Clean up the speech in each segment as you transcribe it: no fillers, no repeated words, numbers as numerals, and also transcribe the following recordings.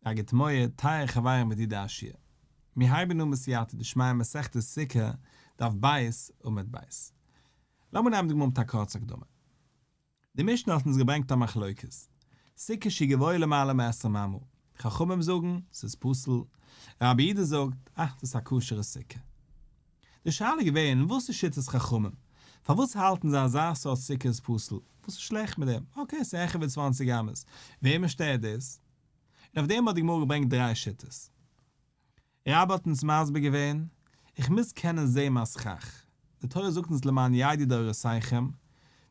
א גוט מועד, טייערע חברים ידידי השיעור. מיר הייבן אן בסייעתא דשמיא מסכת סוכה, דף ב', עמוד ב'. לאמיר נעמען די גמרא מיט א קורצע הקדמה. די משנה האט אונז געברענגט א מחלוקת. סוכה שהיא גבוהה למעלה מעשרים אמה. חכמים זאגן, ס'איז פסול. רבי יהודה זאגט, אה, דאס איז א כשר'ע סוכה. די שאלה איז געווען, וואס איז שיטת חכמים? פארוואס האלטן זיי אזא סארט סוכה איז פסול? וואס איז שלעכט מיט דעם? okay, ס'איז העכער ווי צוואנציג אמות, וועמען שטערט דאס? און אויף דעם האט די גמרא געברענגט דריי שיטות. רבה האט אונז מסביר געווען, איך מוז קענען זען מיין סכך. די תורה זאגט אונז למען ידעו דורותיכם,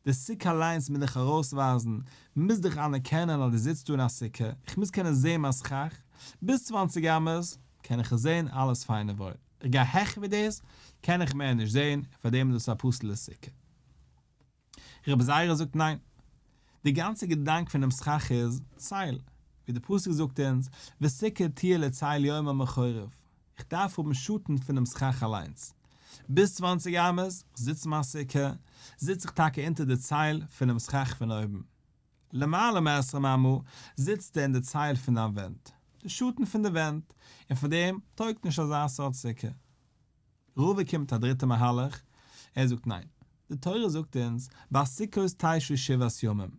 די סוכה אליינס מוז דיך ארויסווייזן, מוז דיך אנערקענען אז דו זיצט דא אין א סוכה, איך מוז קענען זען מיין סכך, ביז צוואנציג אמות קען איך עס זען אלעס פיין און וואויל, איך גיי העכער ווי דאס קען איך מער נישט זען, פאר דעם איז דאס א פסול'ע סוכה. רבי זירא זאגט ניין. די גאנצע געדאנק פונעם סכך איז צל, ווי די פסוק זאגט אונז וסוכה תהיה לצל יומם בחורב, איך דארף האבן שאטן פונעם סכך אליינס. ביז צוואנציג אמות, איך זיץ אין מיין סוכה, זיץ איך טאקע אונטער די צל פונעם סכך פון אויבן. למעלה מעשרים אמה, זיצט ער אין די צל פון דיין ווענט, די שאטן פון די ווענט, און פאר דעם טויגט נישט אזא סארט סוכה. רבא קומט א דריטע מהלך, ער זאגט ניין, די תורה זאגט אונז בסוכות תשבו שבעת ימים,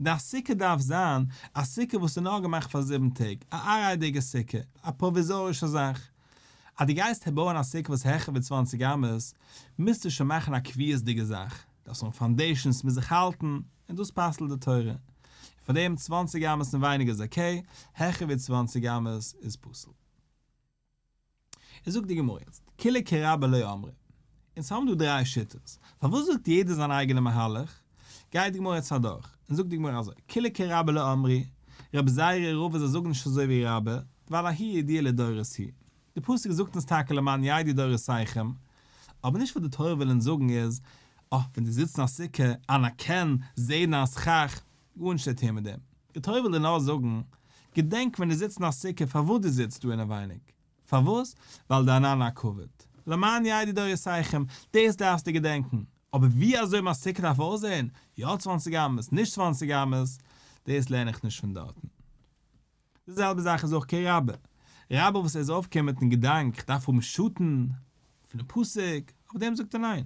די סוכה דארף זיין א סוכה וואס איז נאר געמאכט פאר זיבן טעג, א עראי'דיגע סוכה, א פראוויזארישע זאך. אז דו גייסט בויען א סוכה וואס איז העכער ווי צוואנציג אמות, מוזטו שוין מאכן א קביעות'דיגע זאך, דארפסט האבן foundations, מוז זיך האלטן, און דאס פסל'ט די תורה. און פאר דעם צוואנציג אמות און ווייניגער איז okay, העכער ווי צוואנציג אמות איז פסול. איז זאגט די גמרא יעצט, כולה כרבה לא אמרי. אונז האבן דא דריי שיטות, פארוואס זאגט יעדער זיין אייגענע מהלך? גייט די גמרא יעצט אדורך, און זאגט די גמרא אזוי, כולה כרבה לא אמרי, רבי זירא רבא זיי זאגן נישט אזוי ווי רבה, ווייל ההיא ידיעה לדורות היא. די פסוק זאגט אונז טאקע למען ידעו דורותיכם, אבער נישט וואס די תורה וויל אונז זאגן איז, אה, ווען דו זיצט אין א סוכה, אנערקען, זע דיין סכך, גארנישט צו טון מיט דעם. די תורה וויל דיר נאר זאגן, געדענק ווען דו זיצט אין א סוכה פארוואס דו זיצט דא אינעווייניג. פארוואס? ווייל די ענני הכבוד. למען ידעו דורותיכם, דאס דארפסטו געדענקן. אבער ווי אזוי מיין סוכה דארף אויסזען, יא צוואנציג אמות, נישט צוואנציג אמות, דאס לערן איך נישט פון דארטן. די זעלבע זאך איז אויך כרבה. רבה וואס ער איז אויפגעקומען מיטן געדאנק איך דארף האבן שאטן, פונעם פסוק, אויף דעם זאגט ער ניין.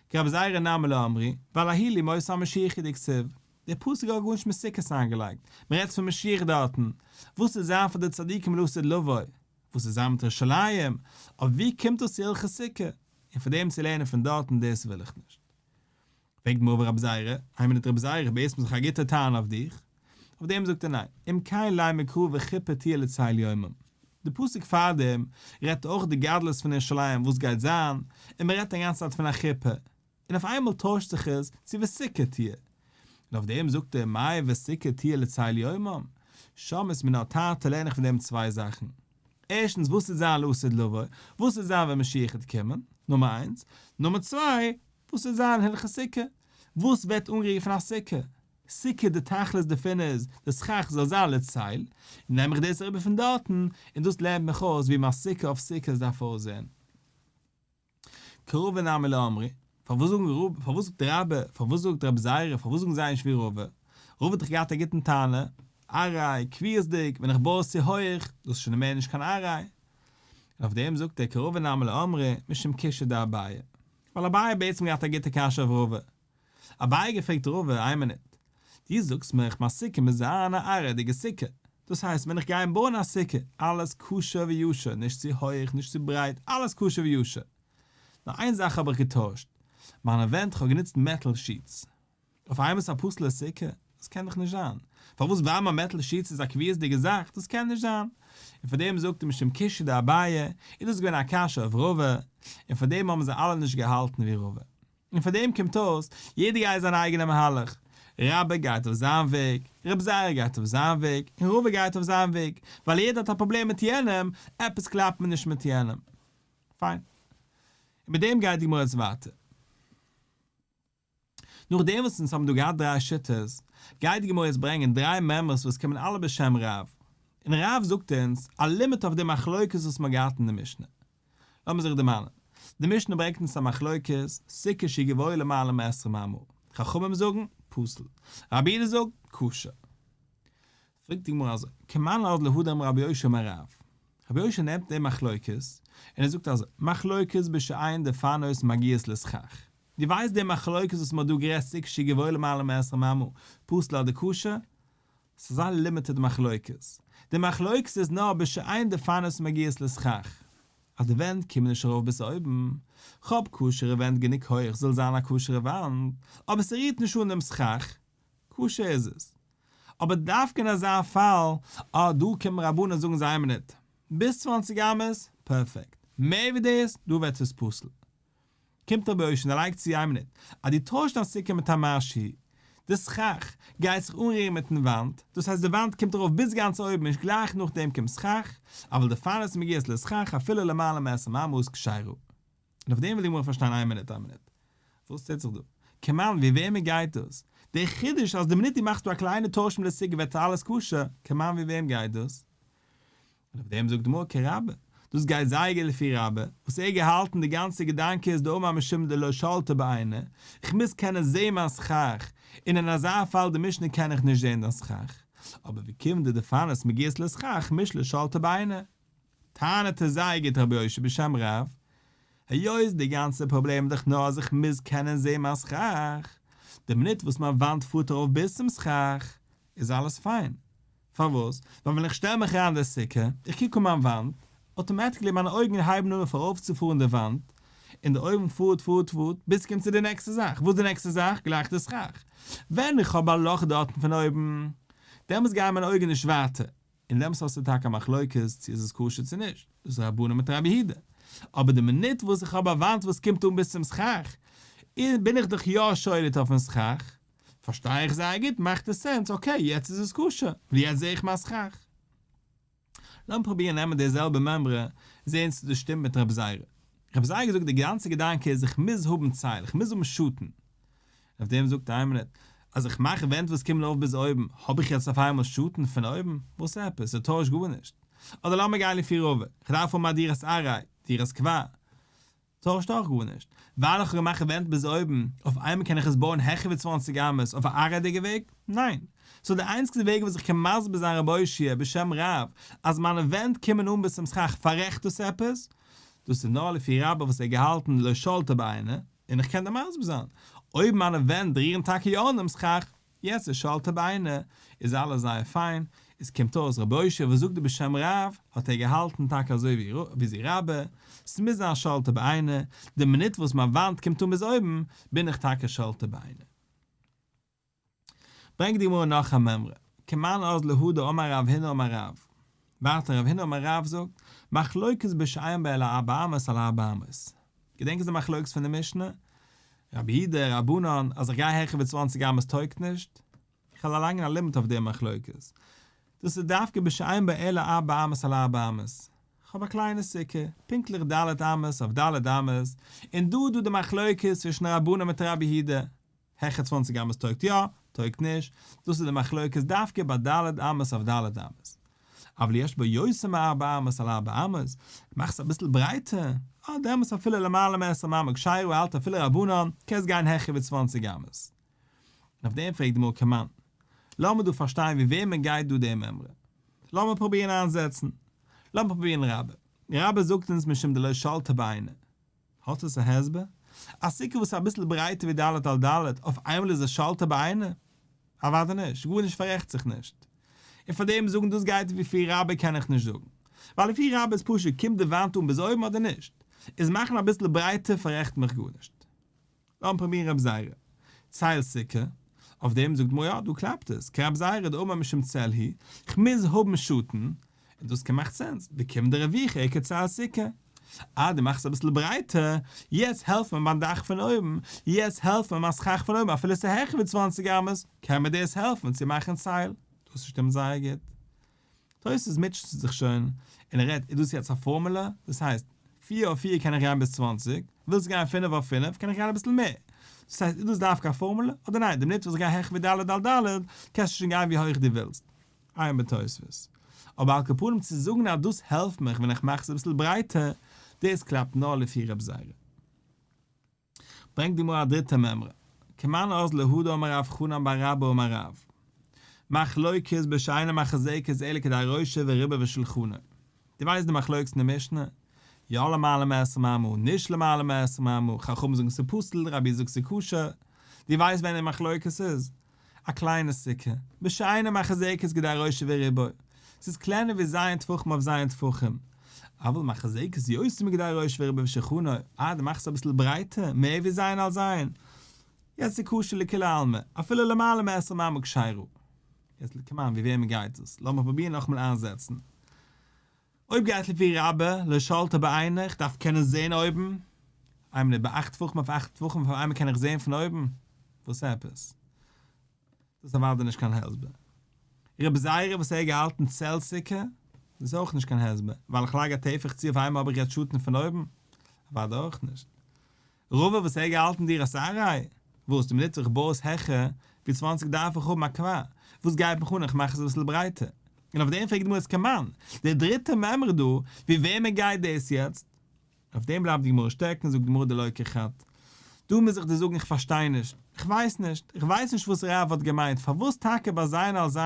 כרבי זירא נמי לא אמרי, ווייל ההיא לימות המשיח הוא דכתיב. דער פסוק האט גארנישט מיט סוכות איינגעלייגט, מען רעדט פון משיח דארטן, וואס איז זיין פאר די צדיקים לעתיד לבוא, וואס איז זיין מיט ירושלים, אבער ווי קומט דאס צו הלכות סוכה, און פאר דעם צו לערנען פון דארטן דאס וויל איך נישט. פרעגט די גמרא ורבי זירא, איין מינוט רבי זירא, בעצם איז דאך א גוטע טענה אויף דיך, אויף דעם זאגט ער ניין, אם כן לימא קרא וחופה תהיה לצל יומם. די פסוק פארדעם רעדט אויך די גדלות פון ירושלים וואס גייט זיין, און מען רעדט א גאנצע צייט פון א חופה, און אויף איינמאל טוישט זיך עס צו וסוכה תהיה. און אויף דעם זאגט ער מאי וסוכה תהיה לצל יומם? שמעת מינה תרתי לערן איך פון דעם צוויי זאכן. ערשטנס וואס וועט זיין לעתיד לבוא? וואס וועט זיין ווען משיח וועט קומען? נומער איינס. נומער צוויי, וואס וועט זיין הלכות סוכה? וואס ווערט אנגערופן א סוכה? סוכה די תכלית דערפון איז די סכך זאל זיין לצל, נעם איך דאס אריבער פון דארטן, און דאס לערנט מיך אויס ווי מיין סוכה אויף סוכות דארף אויסזען. כרבא נמי לא אמרי, פארוואס זאגן רבא, פארוואס זאגט רבה, פארוואס זאגט רבי זירא, פארוואס זאגן זיי נישט ווי רבא? רבא האט דאך געהאט א גוטן טענה, עראי, קביעות'דיג, ווען איך בוי עס צו הויעך, דאס איז שוין מער נישט קיין עראי. און אויף דעם זאגט ער כרבא נמי לא אמרי, משום קושיא דאביי. ווייל אביי האט בעצם געהאט א גוטע קשיא אויף רבא. אביי האט געפרעגט רבא, איין מינוט, דו זאגסט מיך מיין סוכה מוז זיין א עראי'דיגע סוכה, דאס הייסט ווען איך גיי בויען א סוכה, אלעס כשר וישר, נישט צו הויעך נישט צו ברייט, אלעס כשר וישר. נאר איין זאך האב איך געטוישט, מיינע ווענט, כ'האב גענוצט metal sheets. אויף איינמאל ס'איז א פסול'ע סוכה? דאס קען דאך נישט זיין. פארוואס ווייל מיין metal sheets איז א קביעות'דיגע זאך? דאס קען נישט זיין. און פאר דעם זאגט ער משום קושיא דאביי, איז דאס געווען א קשיא אויף רבא, און פאר דעם האבן זיי אלע נישט געהאלטן ווי רבא. און פאר דעם קומט אויס, יעדער גייט זיין אייגענע מהלך. רבה גייט אויף זיין וועג, רבי זירא גייט אויף זיין וועג, און רבא גייט אויף זיין וועג, ווייל יעדער האט א פראבלעם מיט יענעם, עפעס קלאפט מען נישט מיט יענעם. פיין. און מיט דעם גייט די גמרא יעצט ווייטער. נאכדעם וואס אונז האבן דא געהאט דריי שיטות, גייט די גמרא יעצט ברענגען דריי מימרות וואס קומען אלע בשם רב. און רב זאגט אונז א לימוד אויף די מחלוקת וואס מ'האט געהאט אין די משנה. לאמיר זיך דערמאנען. די משנה ברענגט אונז א מחלוקת, סוכה שהיא גבוהה למעלה מעשרים אמה. חכמים זאגן, פסול. רבי יהודה זאגט, כשר. פרעגט די גמרא אזוי, כמאן אזלא הא דאמר רבי אושעיא אמר רב, רבי אושעיא נעמט די מחלוקת און ער זאגט אזוי, מחלוקת בשאין דפנות מגיעות לסכך, דו ווייסט די מחלוקת וואס מען האט דא גערעדט סוכה שגבוהה למעלה מעשרים אמה, פסול אדער כשר? ס'איז א לימיטעד מחלוקת, די מחלוקת איז נאר בשאין דפנות מגיעות לסכך, אז די ווענט קומען נישט ארויף ביז אויבן, כ'האב כשר'ע ווענט גענוג הויך זאל זיין א כשר'ע וואנט, אבער ס'רירט נישט אן דעם סכך, כשר איז עס. אבער דווקא אין אזא פאל, אה, דא קומען רבנן זאגן זיי איין מינוט, ביז צוואנציג אמות, פערפעקט, מער ווי דאס, דא ווערט עס פסול. קומט רבי אושעיא און ער לייגט צו איין מינוט, אז דו טוישט דיין סוכה מיט א משהו, די סכך גייט זיך אנרירן מיטן וואנט, דאס הייסט די וואנט קומט ארויף ביז גאנץ אויבן און גלייך נאכדעם קומט סכך, אבל דפנות מגיעות לסכך אפילו למעלה מעשרים אמה איז כשרה. און אויף דעם וויל די גמרא פארשטיין איין מינוט איין מינוט. וואס טוט זיך דא? כמאן ווי וועמען גייט דאס? דער חידוש אז די מינוט דו מאכסט דא א קליינע טויש מיט די סוכה ווערט אלעס כשר, כמאן ווי וועם גייט דאס? און אויף דעם זאגט די גמרא כרבה, דאס גייט זייער גוט לפי רבה, וואס ער האט געהאלטן די גאנצע געדאנק איז דאמר משום דלא שלטא בעיניה, איך מוז קענען זעהן מיין סכך, און אין אזא פאל די משנה קען איך נישט זעהן דיין סכך, אבער וכיון דדפנות מגיעות לסכך מישלא שלטא בעיניה. טענה'ט ער זייער גוט רבי אושעיא בשם רב, היות די גאנצע פראבלעם איז דאך נאר אז איך מוז קענען זעהן מיין סכך, די מינוט וואס מיין וואנט פארט ארויף ביז צום סכך, איז אלעס פיין. פארוואס? ווייל ווען איך שטעל מיך אריין אין די סוכה, איך קוק אן מיין וואנט, אטאמעטיקלי מיינע אויגן הייבן אן אויף ארויפצופארן די וואנט, און די אויגן פארט פארט פארט, ביז ס'קומט צו די נעקסטע זאך, וואס איז די נעקסטע זאך? גלייך די סכך. ווען איך האב א לאך דארטן פון אויבן, דעמאלטס גייען מיינע אויגן נישט ווייטער, און דעמאלטס האסטו טאקע א מחלוקת צו איז עס כשר צו נישט, דאס איז רבנן מיט רבי יהודה, אבער די מינוט וואס איך האב א וואנט וואס קומט אן ביז צום סכך, בין איך דאך יא שולט אויפן סכך, פארשטיי איך זייער גוט, מאכט עס סענס, אקעי יעצט איז עס כשר, ווייל יעצט זע איך מיין סכך. לאמיר פרובירן נעמען די זעלבע מימרא, זעהן צו דאס שטימט מיט רב זירא. רב זירא האט געזאגט די גאנצע געדאנק איז איך מוז האבן צל, איך מוז האבן שאטן. אויף דעם זאגט איין מינוט, אז איך מאך ווענט וואס קומען ארויף ביז אויבן, האב איך יעצט אויף איינמאל שאטן פון אויבן? וואס עפעס? ס'טוישט גארנישט. אדער לאמיר גיין לפי רבא, איך דארף האבן א דירת עראי, דירת קבע. טוישט אויך גארנישט. ווייל איך האב געמאכט ווענט ביז אויבן, אויף איינמאל קען איך עס בויען העכער ווי צוואנציג אמות אויף א עראי'דיגע וועג? ניין. סאו די איינציגסטע וועג וואס איך קען מסביר זיין רבי אושעיא בשם רב אז מיינע ווענט קומען אן ביז צום סכך פאררעכט דאס עפעס? דאס איז נאר לפי רבה וואס ער האט געהאלטן לא שלטא בעיניה, און איך קען דיר מסביר זיין, אויב מיינע ווענט רירן טאקע יא אן דעם סכך, יעצט איז שלטא בעיניה, איז אלעס זייער פיין, עס קומט אויס רבי אושעיא וואס זאגט דא בשם רב, האט ער געהאלטן טאקע אזוי ווי רבה, ס'מוז זיין שלטא בעיניה, די מינוט וואס מיין וואנט קומט אן ביז אויבן, בין איך טאקע שלטא בעיניה. ברענגט די גמרא נאך א מימרא, כמאן אזלא הא דאמר רב הונא אמר רב, ווייטער רב הונא אמר רב זאגט, מחלוקת בשאין בה אלא ארבע אמות על ארבע אמות. געדענקסט די מחלוקת פון די משנה? רבי יהודה, רבנן, אז איך גיי העכער ווי צוואנציג אמות טויגט נישט? איך וועל לייגן א לימיט אויף די מחלוקת. דאס איז דווקא בשאין בה אלא ארבע אמות על ארבע אמות. איך האב א קליינע סוכה, פונקטליך ד' אמות אויף ד' אמות, און דא איז דא די מחלוקת צווישן רבנן מיט רבי יהודה. העכער צוואנציג אמות טויגט יא, טויגט נישט, דאס איז די מחלוקת דווקא ביי ד' אמות אויף ד' אמות. אבל יש בה יותר מארבע אמות על ארבע אמות, מאך עס אביסל ברייטער, אה דעמאלטס אפילו למעלה מעשרים אמה כשרה האלט אפילו רבנן, קענסט גיין העכער ווי צוואנציג אמות. און אויף דעם פרעגט די גמרא כמאן. לאמיר דא פארשטיין ווי וועמען גייט דא די מימרא. לאמיר פרובירן איינזעצן. לאמיר פרובירן רבה. רבה זאגט אונז משום דלא שלטא בעיניה. האט עס א הסבר? א סוכה וואס איז אביסל ברייטער ווי ד' על ד', אויף איינמאל איז עס שלטא בעיניה? אוודאי נישט, גארנישט פאררעכט זיך נישט. און פאר דעם זאגן דאס גייט לפי רבה קען איך נישט זאגן. ווייל לפי רבה איז פשוט קומט די וואנט אן ביז אויבן אדער נישט. איז מאכן אביסל ברייטער פאררעכט מיך גארנישט. לאמיר פרובירן רב זירא. צל סוכה, אויף דעם זאגט די גמרא יא דא קלאפט עס, כרב זירא דאמר משום צל הוא, כ'מוז האבן שאטן, און דאס קען מאכט סענס, וכיון דרויחא איכא צל סוכה. אה דו מאכסט אביסל ברייטער, יעצט העלפט מיר מיין דאך פון אויבן, יעצט העלפט מיר מיין סכך פון אויבן אפילו ס'איז העכער ווי צוואנציג אמות, קען מיר דאס העלפן צו מאכן צל. דאס שטימט זייער גוט. תוס' מוטשעט זיך שוין און ער רעדט, איז דאס יעצט א פארמולע? דאס הייסט, פיר אויף פיר קען איך גיין ביז צוואנציג, ווילסט גיין פינף אויף פינף קען איך גיין אביסל מער. דאס הייסט, איז דאס דווקא א פארמולע? אדער ניין, די מינוט וואס איך גיי העכער ווי ד' על ד', קענסטו שוין גיין ווי הויך דו ווילסט. עיין בתוספות. אבער על כל פנים צו זאגן אז דאס העלפט מיך ווען איך מאך עס אביסל ברייטער, דאס קלאפט נאר לפי רב זירא. ברענגט די גמרא א דריטע מימרא, כמאן אזלא הא דאמר רב חנן בר אבא אמר רב. מחלוקת בשאינה מחזקת אלא כדי ראשו ורובו ושולחנו. דו ווייסט די מחלוקת אין די משנה? יא למעלה מעשרים אמה, נישט למעלה מעשרים אמה, חכמים זאגן ס'איז פסול, רבי זאגט ס'איז כשר. דו ווייסט ווען די מחלוקת איז? א קליינע סוכה, בשאינה מחזקת כדי ראשו ורובו, ס'איז קלענער ווי ז' טפחים אויף ז' טפחים, אבל מחזקת יותר מכדי ראשו ורובו ושולחנו, אה דו מאכסט עס אביסל ברייטער, מער ווי ז' על ז', יעצט איז כשר לכולי עלמא, אפילו למעלה מעשרים אמה כשרה. יעצט כמעט ווי וועמען גייט עס? לאמיך פרובירן נאכאמאל איינזעצן. אויב גייט לפי רבה, לא שלטא בעיניה, איך דארף קענען זעהן אויבן? איין מינוט, ביי אכט טפחים אויף אכט טפחים אויף איינמאל קען איך זעהן פון אויבן? וואס עפעס? דאס איז אוודאי נישט קיין הסבר. רבי זירא וואס ער האט געהאלטן צל סוכה, דאס איז אויך נישט קיין הסבר, ווייל איך לייג א טפח צו אויף איינמאל האב איך יעצט שאטן פון אויבן? אוודאי אויך נישט. רבא וואס ער האט געהאלטן דירת עראי, וואס די מינוט איך בוי עס העכער ווי צוואנציג דארף איך האבן א קבע, וואס גייט מיך אן איך מאך עס אביסל ברייטער, און אויף דעם פרעגט די גמרא איז כמאן, די דריטע מימרא דא, ווי וועמען גייט דאס יעצט? אויף דעם בלייבט די גמרא שטעקן, זאגט די גמרא דלא כחד. דא מוז איך דיר זאגן איך פארשטיי נישט, איך ווייס נישט, איך ווייס נישט וואס רב האט געמיינט, פארוואס טאקע ביי ז' על ז'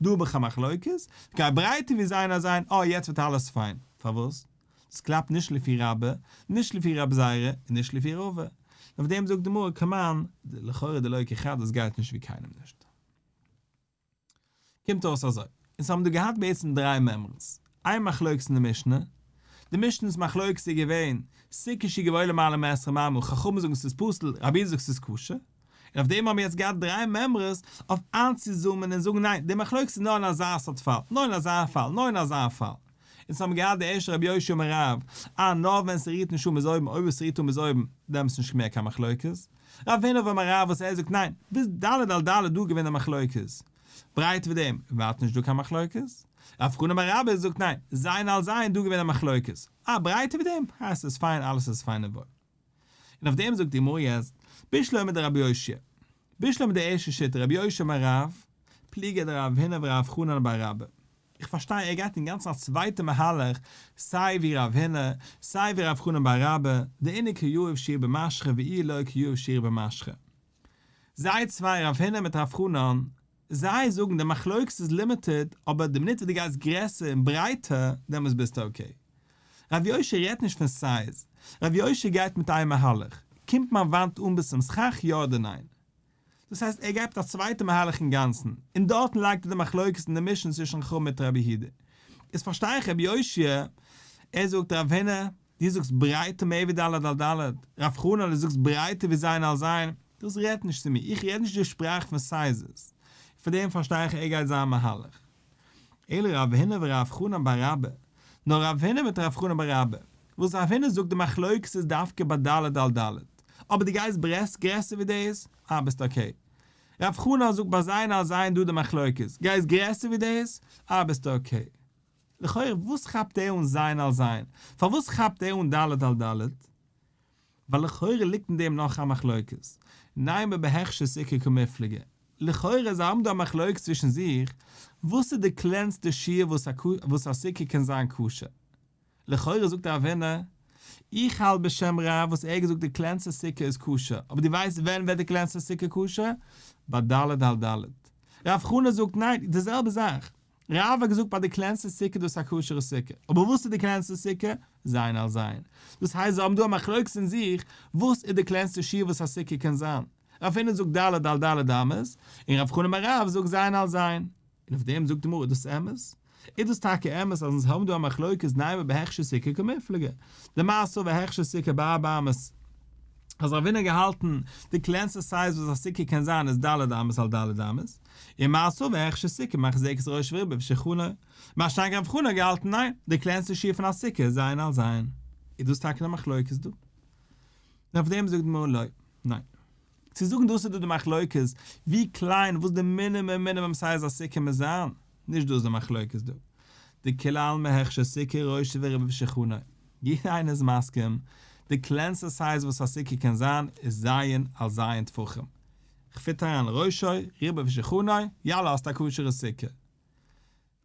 דא האב איך א מחלוקת, גיי ברייטער ווי ז' על ז', אה יעצט ווערט אלעס פיין, פארוואס? דאס קלאפט נישט לפי רבה, נישט לפי רב זירא, און נישט לפי רבא. און אויף דעם זאגט די גמרא כמאן, לכאורה דלא כחד דאס גייט נישט ווי קיינעם נישט. קומט אויס אזוי, אונז האבן דא געהאט בעצם דריי מימרות, איין מחלוקת אין די משנה, די משנה'ס מחלוקת איז געווען, סוכה שגבוהה למעלה מעשרים אמה, חכמים זאגן ס'איז פסול, רבי זאגט ס'איז כשר, און אויף דעם האבן מיר יעצט געהאט דריי מימרות אויף איינצוזומען און זאגן ניין, די מחלוקת איז נאר אין אזא סארט פאל, נאר אין אזא פאל, נאר אין אזא פאל. אונז האבן געהאט די ערשטע רבי יאשיה אמר רב, אה נאר ווען ס'רירט נישט אן ביז אויבן, אויב עס רירט אן ביז אויבן, דעמאלטס נישט מער קיין מחלוקת. רב הונא אמר רב וואס ער זאגט ניין, ביז ד' על ד' דא געווען די מחלוקת. ברייט ווי דעם, ווייטער נישט דא קיין מחלוקת. רב חנן בר רבא זאגט ניין, ז' על ז' דא געווען די מחלוקת. אה ברייטער ווי דעם, אה עס איז פיין אלעס איז פיין און וואויל. און אויף דעם זאגט די גמרא יעצט, בשלמא דרבי יאשיה, בשלמא די ערשטע שיטה רבי יאשיה אמר רב, פליגא דרב הונא ורב חנן בר רבא. איך פארשטיי ער גייט אינגאנצן א צווייטע מהלך סיי ווי רב הונא סיי ווי רב חנן בר רבא, דאינהו קא יהיב שיעורא במשכא ואיהו לא קא יהיב שיעורא במשכא. זיי צוויי רב הונא מיט רב חנן, זיי זאגן די מחלוקת איז לימיטעד אבער די מינוט וואס דו גייסט גרעסער און ברייטער דעמאלטס ביסטו אקעי. רב יאשיה רעדט נישט פון סייז, רב יאשיה גייט מיט איין מהלך, קומט מיין וואנט אן ביז צום סכך יא אדער ניין? דאס הייסט ער גייט מיט א צווייטע מהלך אינגאנצן, און דארטן לייגט ער די מחלוקת אין די משנה צווישן חכמים מיט רבי יהודה. איז פארשטיי איך רבי יאשיה, ער זאגט רב הונא, דו זאגסט ברייטער מער ווי ד' על ד', רב חנן דו זאגסט ברייטער ווי ז' על ז', דאס רעדט נישט צו מיר, איך רעד נישט די שפראך פון סייזעס, פאר דעם פארשטיי איך ער גייט זיין מהלך. אלא רב הונא ורב חנן בר רבא, נאר רב הונא מיט רב חנן בר רבא, וואס רב הונא זאגט די מחלוקת איז דווקא ביי ד' על ד', אבער דו גייסט ברעסט גרעסער ווי דאס, אה ביסט אקעי. רב חנן זאגט ביי ז' על ז' דא די מחלוקת, גייסט גרעסער ווי דאס, אה ביסטו אקעי. לכאורה וואס כאפט ער אן ז' על ז'? פארוואס כאפט ער אן ד' על ד'? ווייל לכאורה ליגט אין דעם נאך א מחלוקת, נימא בהכשר סוכה קמיפלגי, לכאורה זיי האבן דא א מחלוקת צווישן זיך, וואס איז די קלענסטע שיעור וואס א סוכה קען זיין כשר? לכאורה זאגט רב הונא, איך האלט בשם רב וואס ער האט געזאגט די קלענסטע סוכה איז כשר, אבער דו ווייסט ווען ווערט די קלענסטע סוכה כשר? ביי ד' על ד'. רב חנן זאגט ניין, די זעלבע זאך, רב האט געזאגט ביי די קלענסטע סוכה דאס איז א כשר'ע סוכה, אבער וואס איז די קלענסטע סוכה? ז' על ז'. דאס הייסט זיי האבן דא א מחלוקת אין זיך, וואס איז די קלענסטע שיעור וואס א סוכה קען זיין? רב הונא זאגט ד' על ד' אמות, און רב חנן בר רב זאגט ז' על ז'. און אויף דעם זאגט די גמרא, איז דאס אמת? איז דאס טאקע אמת אז אונז האבן דא א מחלוקת נימא בהכשר סוכה קמיפלגי? דמר סבר הכשר סוכה בארבע אמות אז רב הונא האט געהאלטן די קלענסטע סייז וואס א סוכה קען זיין איז ד' אמות על ד' אמות, און מר סבר הכשר סוכה מחזקת ראשו ורובו ושולחנו, מה שאין כן רב חנן האט געהאלטן ניין, די קלענסטע שיעור פון א סוכה איז ז' על ז'. איז דאס טאקע די מחלוקת דא? און אויף דעם זאגט די גמרא לא, ניין. צו זאגן דאס איז דא די מחלוקת, ווי קליין, וואס די מינימום מינימום סייז א סוכה מוז זיין, נישט דאס איז די מחלוקת דא. דכולי עלמא הכשר סוכה ראשו ורובו ושולחנו. יעדער איינער איז מסכים, די קלענסטע סייז וואס א סוכה קען זיין איז ז' על ז' טפחים. כ'פיט אריין ראשו, רובו ושולחנו, יאללה האסט א כשר'ע סוכה.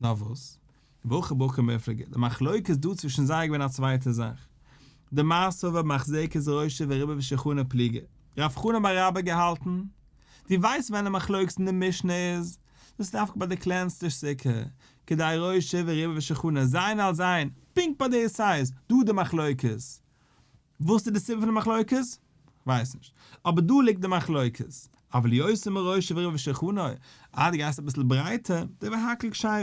נאר וואס? והכא בהא קמיפלגי, די מחלוקת דא צווישן זיי איז געווען א צווייטע זאך. דמר סבר מחזקת ראשו ורובו ושולחנו פליגי. רב חנן בר רבא געהאלטן, דו ווייסט ווען די מחלוקת אין די משנה איז? דאס איז דווקא ביי די קלענסטע סוכה, כדי ראשו ורובו ושולחנו, ז' על ז', פונקט ביי די סייז, דא די מחלוקת. וואס איז די סיבה פון די מחלוקת? כ'ווייס נישט. אבער דא ליגט די מחלוקת. אבל יותר מראשו ורובו ושולחנו, אה דו גייסט אביסל ברייטער, דברי הכל כשרה.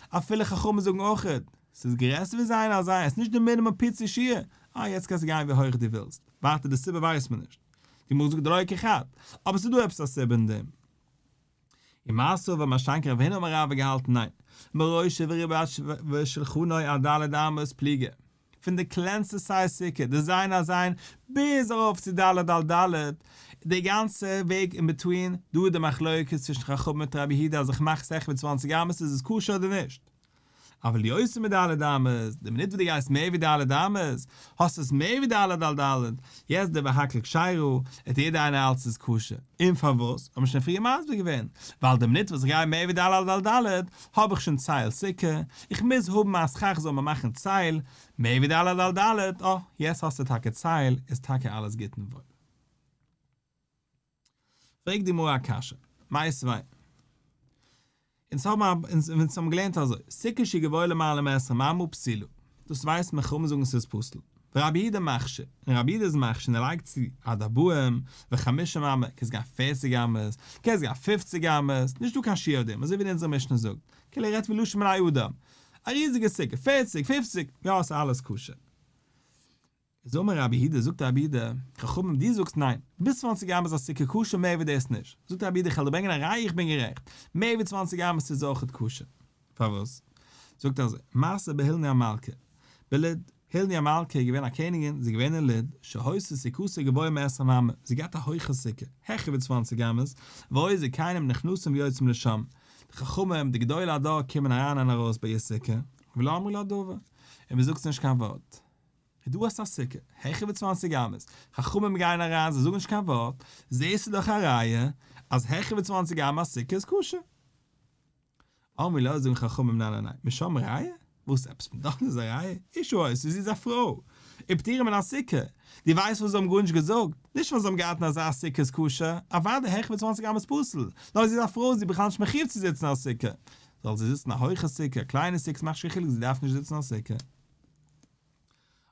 אפילו חכמים זאגן אויכעט, ס'איז גרעסער ווי ז' על ז', ס'איז נישט די מינימום פיצי שיעור, אה יעצט קענסטו גיין ווי הויך דו ווילסט. ווייטער די סיבה ווייסט מען נישט. די גמרא זאגט דלא כחד, אבער ס'איז דא עפעס א סיבה אין דעם. ומר סבר מה שאין כן רב הונא אמר רב האט געהאלטן ניין, מראשו ורובו ושולחנו עד ד' אמות פליגי, פון די קלענסטע סייז סוכה, די ז' על ז', ביז ארויף צו ד' על ד', די גאנצע וועג אין between, דא איז די מחלוקת צווישן חכמים מיט רבי יהודה אז איך מאך עס העכער ווי צוואנציג אמות איז עס כשר אדער נישט. אבל יותר מד' אמות, די מינוט וואס דו גייסט מער ווי ד' אמות, האסטו עס מער ווי ד' על ד', יעצט דברי הכל כשרה, וועט יעדער איינער האלטן ס'איז כשר. און פארוואס? האט מען שוין פריער מסביר געווען, ווייל די מינוט וואס איך גיי מער ווי ד' על ד', האב איך שוין צל סוכה, איך מוז האבן א סכך זאל מיר מאכן צל, מער ווי ד' על ד', אה, יעצט האסטו טאקע צל, איז טאקע אלעס גוט און וואויל. פרעגט די גמרא א קשיא, מיתיבי. אונז האבן א, אונז האבן געלערנט אזוי, סוכה שגבוהה למעלה מעשרים אמה פסולה, דאס ווייסט מען חכמים זאגן ס'איז פסול, ורבי יהודה מכשיר, און רבי יהודה איז מכשיר און ער לייגט צו עד ארבעים וחמישים אמה, קענסט גיין פערציג אמות, קענסט גיין פופציג אמות, נישטא קיין שיעור אויף דעם, אזוי ווי אונזערע משנה זאגט, כאילו ער רעדט ווי לשון בני אדם, א ריזיגע סוכה, פערציג, פופציג, יא ס'איז אלעס כשר. איז אמר רבי יהודה, זאגט רבי יהודה, חכמים דו זאגסט ניין, ביז צוואנציג אמות איז א סוכה כשר מער ווי דאס נישט, זאגט רבי יהודה איך וועל דיר ברענגען א ראיה איך בין גערעכט, מער ווי צוואנציג אמות איז אויכעט כשר, פארוואס? זאגט ער אזוי, מעשה בהילני המלכה, בלוד, הילני המלכה איז געווען א קעניגין, זי איז געווען אין לוד, שהיתה סוכתה גבוהה מעשרים אמה, זי האט געהאט א הויכע סוכה, העכער ווי צוואנציג אמות, והיו זקנים נכנסים ויוצאים לשם, די חכמים, די גדולי הדור קומען אריין און ארויס ביי איר סוכה, ולא אמרו לה דבר, און מען זאגט נישט קיין ווארט. דו האסט א סוכה, העכער ווי צוואנציג אמות, חכמים גייען אריין זיי זאגן נישט קיין ווארט, זעסטו דאך א ראיה אז העכער ווי צוואנציג אמה א סוכה איז כשר. אמרו לה זאגן חכמים ניין ניין ניין, משם ראיה? וואס עפעס פון דארט איז א ראיה? אשה היתה זי איז א פרוי, ופטורה מן הסוכה, דו ווייסט וואס זיי האבן גארנישט געזאגט, נישט ווייל זיי האבן געהאלטן אז אזא סוכה איז כשר, אוודאי העכער ווי צוואנציג אמות פסול, נאר זי איז א פרוי זי איז בכלל נישט מחיוב צו זיצן אין א סוכה, זאל זי זיצן א הויכע סוכה, א קליינע סוכה ס'מאכט נישט קיין חילוק זי דארף נישט זיצן אין א סוכה.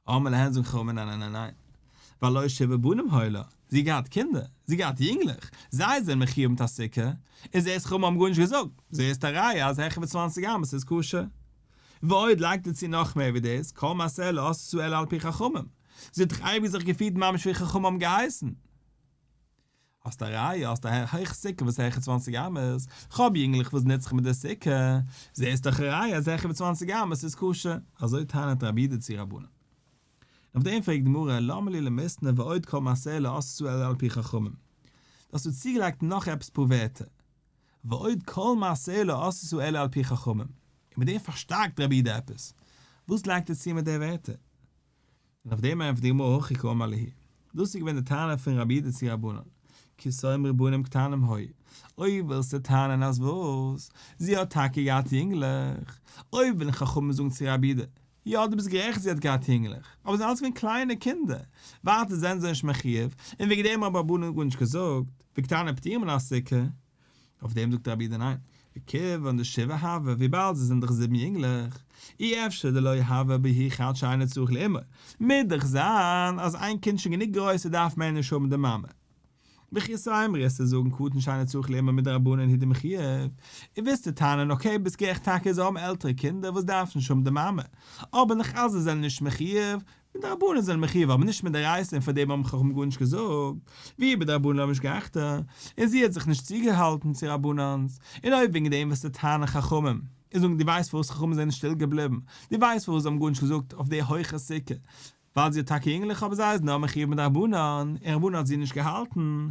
אמרו להן זאגן חכמים ניין ניין ניין והלא שבעה בנים היו לה, זי האט געהאט קינדער, זי האט געהאט יונגלעך, זיי זענען מחיוב מיט א סוכה, און זעהסט חכמים האבן גארנישט געזאגט, זעהסט א ראיה אז העכער ווי צוואנציג אמות איז כשר. ועוד לייגט ער צו נאך מער ווי דאס, כל מעשיה לא עשתה אלא על פי חכמים, זי האט דאך אייביג זיך געפירט ממש ווי חכמים האבן געהייסן. האסט א ראיה? האסט א הויכע סוכה וואס העכער צוואנציג אמות? כ'האב יונגלעך וואס נוצן זיך מיט די סוכה, זעהסט דאך א ראיה אז העכער ווי צוואנציג אמות איז כשר, אזוי טענה'ט רבי יהודה צו רבנן. און אויף דעם פרעגט די גמרא, למה לי למיתנא ועוד כל מעשיה לא עשתה אלא על פי חכמים? דו האסט דא צוגעלייגט נאך עפעס פאר ווערטער, ועוד כל מעשיה לא עשתה אלא על פי חכמים, און מיט דעם פארשטארקט רבי יהודה עפעס, וואס לייגט ער צו מיט די ווערטער? און אויף דעם ענטפערט די גמרא הכי קאמר להו, דאס איז געווען די טענה פון רבי יהודה צו רבנן, כי תאמרו בנים קטנים היו, אויב ווילסטו טענה'ן אז וואס, זי האט טאקע געהאט יונגלעך, אויב ווילן חכמים זאגן צו רבי יהודה, יא דו ביסט גערעכט זי האט געהאט יונגלעך, אבער זיי זענען אלץ געווען קליינע קינדער, ווייטער זענען זיי נישט מחיוב, און וועגן דעם האבן רבנן גארנישט געזאגט, וקטנים פטורים מן הסוכה, אויף דעם זאגט רבי יהודה ניין, וכיוון דשבעה הוו, וויבאלד זיי זענען דאך זיבן יונגלעך, אי אפשר דלא הוה בהו חד שאינו צריך לאמו, מוז דאך זיין אז איין קינד שוין גענוג גרויס ער דארף מער נישט האבן די מאמע. וכי תימרו וועסטו זאגן קטן שאינו צריך לאמו מדרבנן הוא דמחייב, און ווילסטו טענה'ן okay ביסט גערעכט טאקע זיי האבן עלטערע קינדער וואס דארפן נישט האבן די מאמע, אבער נאך אלס זיי זענען נישט מחיוב, מדרבנן זענען מחיוב אבער נישט מדאורייתא און פאר דעם האבן חכמים גארנישט געזאגט, ואיהי בדרבנן לא משגחתה, און זי האט זיך נישט צוגעהאלטן צו רבנן'ס, און אויב וועגן דעם וועסטו טענה'ן חכמים און זאגן דו ווייסט פארוואס חכמים זענען שטיל געבליבן, דו ווייסט פארוואס זיי האבן גארנישט געזאגט אויף די הויכע סוכה, ווייל זי האט טאקע יונגלעך אבער זיי איז נאר מחיוב מדרבנן, און רבנן האט זי נישט געהאלטן.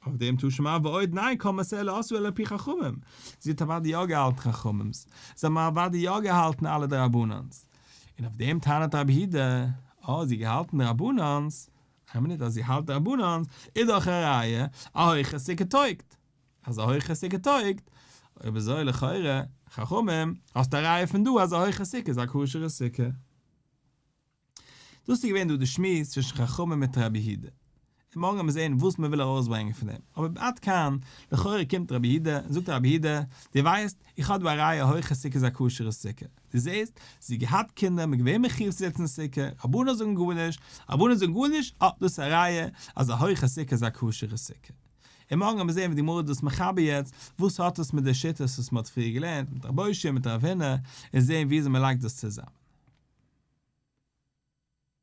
אויף דעם תא שמע ועוד ניין כל מעשיה לא עשתה אלא על פי חכמים, זי האט אוודאי יא געהאלטן חכמים'ס, זיי האבן אוודאי יא געהאלטן אלע דרבנן'ס, און אויף דעם טענה'ט רבי יהודה, אה זי האט געהאלטן דרבנן'ס, איין מינוט אז זי האלט דרבנן'ס איז דאך א ראיה א הויכע סוכה טויגט, אז א הויכע סוכה טויגט, אויב אזוי לכאורה, חכמים, האסטו א ראיה פון דא אז א הויכע סוכה איז א כשר'ע סוכה. דאס איז געווען דא די שמועס צווישן חכמים מיט רבי יהודה. און מארגן וועט מען זען וואס מען וויל ארויסברענגען פון דעם, אבער עד כאן, לכאורה קומט רבי יהודה און זאגט רבי יהודה, דו ווייסט, איך האב דא א ראיה א הויכע סוכה איז א כשר'ע סוכה, דו זעסט, זי האט געהאט קינדער, מען איז געווען מחיוב צו זיצן אין סוכה, רבנן זאגן גארנישט, רבנן זאגן גארנישט, אה, דאס איז א ראיה אז א הויכע סוכה איז א כשר'ע סוכה. און מארגן וועט מען זען ווי די גמרא איז דאס מחבר יעצט, וואס האט עס מיט די שיטות וואס מען האט פריער געלערנט, מיט רב אושעיא מיט רב הונא, און זען וויאזוי מען לייגט דאס צוזאמען.